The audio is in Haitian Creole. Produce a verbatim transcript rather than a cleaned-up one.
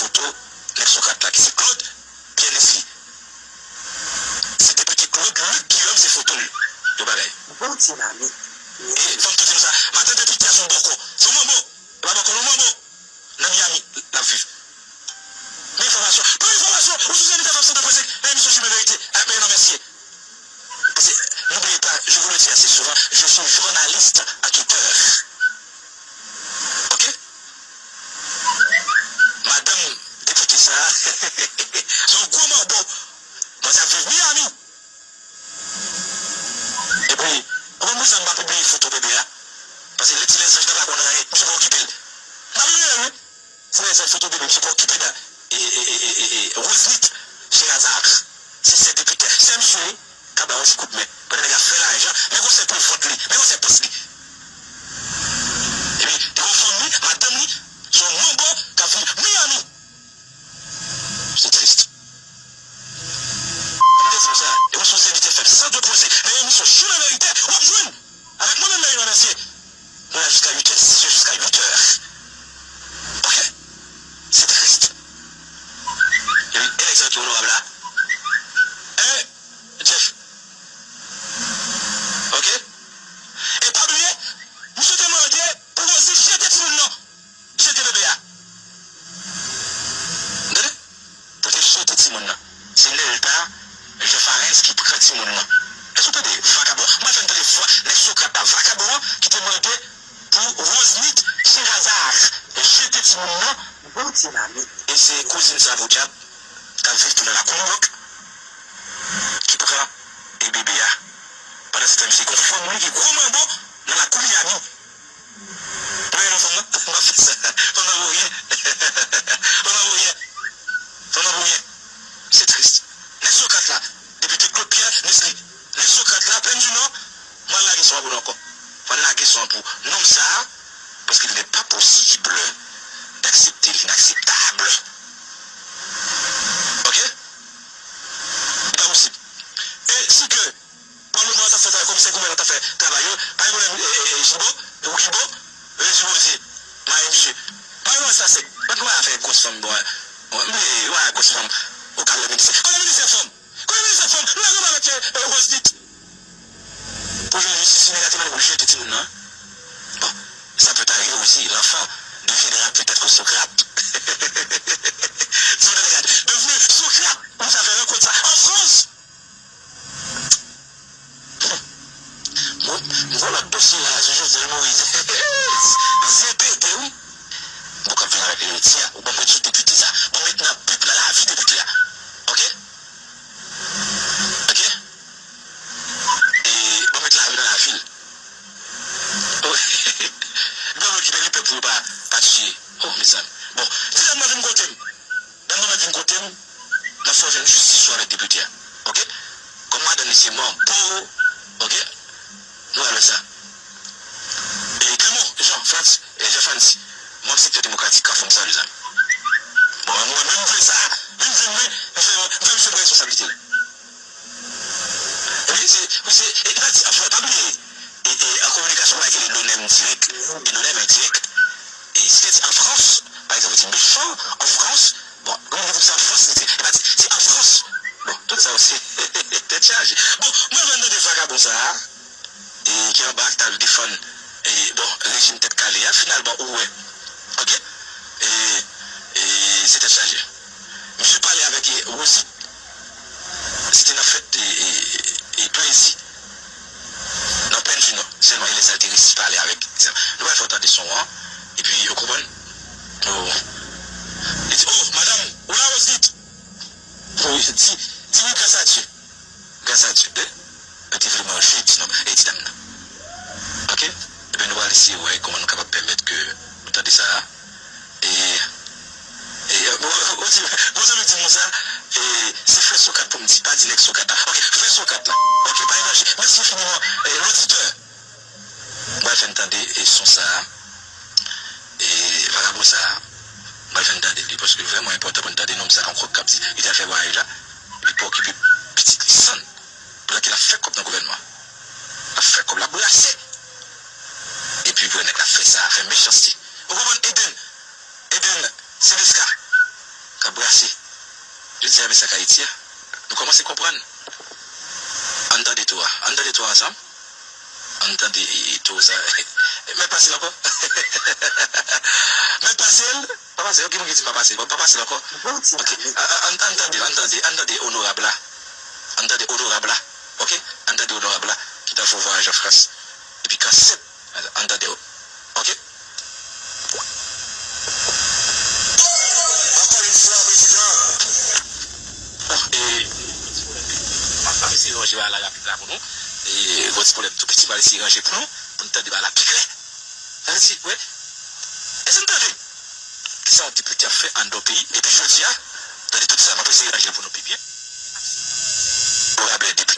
foto nèg Sokrat la ki se Claude Pierre Nesly. Se depite Claude Luc Guillaume, se foto l yo bagay. Bon ti mamit. E fò m tou di nou sa, matant depite a se yon bòkò. Se yon manbo. E pa bòkò non, manbo. Nan Miami l ap viv. Men enfòmasyon. Plen enfòmasyon. Ou sou Zenith F M san de pwen senk. Nan emisyon Chimen Verite ak Meyen Nonmèsye. Paske, n'oubliez pas, je vous le dis assez souvent, je suis journaliste enquêteur. Ok? Madanm depite sa a, se yon gwo manbo. Manzè ap viv Miami. Epi, ou konn poukisa m pa pibliye foto bebe a? Paske lè ti lèzanj nan pa konn anyen, misye pa okipe l. M pa pibliye l, wi. Se lèzanj foto bebe, misye pa okipe nan, e, e, e, e, e, e, Rosenith Sherazade. Se sè depite. Sè misye, wi, k ap ba Rosenith kout men. Pandan nèg la fè lajan, men gwosè pòch li, men gwosè pòch li. Epi, li gon fanmi, madanm li, se yon manbo k ap viv Miami. Se tris. M te di w sa, e ou sou Zenith F M san de pwen senk, nan emisyon Chimen Verite, w ap jwenn avèk mwen menm, Meyen Nonmèsye. Nou la jiska uit è, six heures jusqu'à huit heures. Ok? Se tris. E, e nèg sa ki onorab la? Hein, Jeff? Ok? E pa bliye, misye te mande pou Rosie jete timoun nan. Jete bebe a. Tande? Pou te jete timoun nan. Se Nelda Jean Fares ki pran timoun nan. Èske w tande? Vakabon. Mwen fè n tande vwa nèg Sokrat la, vakabon an, ki te mande pou Rosenith Sherazade jete timoun nan. Bon ti mamit. E se kouzin sa podyab k ap viv tou nan lakou Nouyòk ki pran e bebe a. Pandan se tan, misye gon fanm li ki gwo manbo nan lakou Miami. Mwen renmen fanm nan. M ap fè sa. Fanm nan pou ryen. Fanm nan pou ryen. Fanm nan pou ryen. Se tris. Nèg Sokrat la, depite Claude Pierre Nesly. Nèg Sokrat la, Plenn di Nò, mwen lage son an pou nou ankò. Mwen lage son an pou nonm sa a, paske il n'est pas possible d'accepter l'inacceptable. Ok? Li pa posib. E si ke Paleman an t ap fè travay, komisè gouvènman an t ap fè travay yo, pa gen pwoblèm, e, e, e, Jibo, ou Jibo, e, Jibo di, maye misye. Pa gen pwoblèm sa, se, pa t wè afè gwòs fanm, bon, bon, m bliye, wè gwòs fanm, ou ka wè minisè. Kote minisè fanm? Kote minisè fanm? Nou la goumen avèk, e, e, Rosenith. Pou jwenn jistis, nèg la te mande pou jete timoun nan. Bon, ça peut arriver aussi, l'enfant deviendra peut-être Socrate. Timoun nan te ka devni Socrate. Ou sa fè rankont sa an Frans. Bon, m gon lòt dosye la sou Jovenel Moïse. Zepete, wi. Bon, k ap vin avèk li jodi a, ou ban m ret sou depite sa. Ban m ret nan pèp nan lavi depite a. Ok? Ok? E ban m ret lavi nan lavi l. Ban m okipe li pèp pou yo pa, pa tiye. Oh, mezanmi. Bon, ti dam nan vin kote m. Dam nan vin kote m, m ap fè w jwenn jistis ou avèk depite a. Ok? Kòm madanm li se manbo, ok? Nou pral wè sa. E Clément Jean Frantz, e Jean Frantz, manm sektè demokratik, Kafou, m salye w, zanmi. Bon, mwen menm vle sa, menm vle mwen, m fè, m fè misye pran responsablite l. Wi, se, wi, se, e, pa di, anfen, pa bliye, e, e, an kominikasyon, pa rele nonm dirèk, e nonm endirèk. E si te di an Frans, pa egzanp, ou di mechan an Frans, bon, kominikasyon se an Frans, li di, e pa di, se an Frans. Bon, tout sa yo se tèt chaje. Bon, mwen vin tande vakabon sa a, e, ki anba, ki t al defann, e, bon, rejim tèt kale a, finalman, ou wè. Ok? E, e, se tèt chaje. Misye pale avèk, e, Rosie. Se te nan fèt, e, e, e, pwezi nan Plenn di Nò. Sèlman, e lè sa l te resi pale avèk. Nou pral fè w tande son an. Epi, ou konprann? Oh. Li di, oh, madanm, ou la, Rosie? Wi, di, di wi, gras a Dye. Gras a Dye. E, mwen te vle manje, ti nonm, e ti dam nan. Ok? Ebyen, nou pral eseye wè kòman nou kapab pèmèt ke nou tande sa a. E, e, bon, bon, bon, bon, zanmi di m sa, e, se frè Sokrat pou m di, pa di nèg Sokrat la. Ok, frè Sokrat la. Ok, pa manje. Mèsi enfiniman, e, loditè. M pral fè n tande, e, son sa a. E, vakabon sa a. M pral fè n tande li, paske vrèman enpòtan pou n tande nonm sa a, yon kòk k ap di, li t al fè vwayaj la, li pa okipe pitit li, sann. Pandan ke l ap fè kòb nan gouvènman an. L ap fè kòb, l ap brase. Epi pou nèg la fè sa, fè mechanste. Ou konprann, Eden? Eden Sedeska. Jodi a, mesaj Ayiti a, nou kòmanse konprann. Ann tande tou a. Ann tande tou a ansanm. Ann tande tou sa. Mèt pase l ankò. Mèt pase l. Pa pase, ok, moun ki di m pa pase l. Bon, pa pase l ankò. Ok. A- a- Ann ann tande l, ann tande, ann tande onorab la. Ann tande onorab la. Ok? Ann tande onorab la ki t al fè yon vwayaj an Frans. Epi kan sèt, ann tande yo. Ok? Ankò yon fwa, prezidan. Bon, e, m ap eseye ranje bagay la rapid la pou nou. E, gwo ti pwoblèm tou piti, m ap eseye ranje pou nou, pou n tande bagay la pi klè. Sa vle di, wi. Èske n tande? Kisa yon depite ap fè anndan yon peyi? Epi jodi a, tande tout sa, m ap eseye ranje pou nou pi byen. Onorab de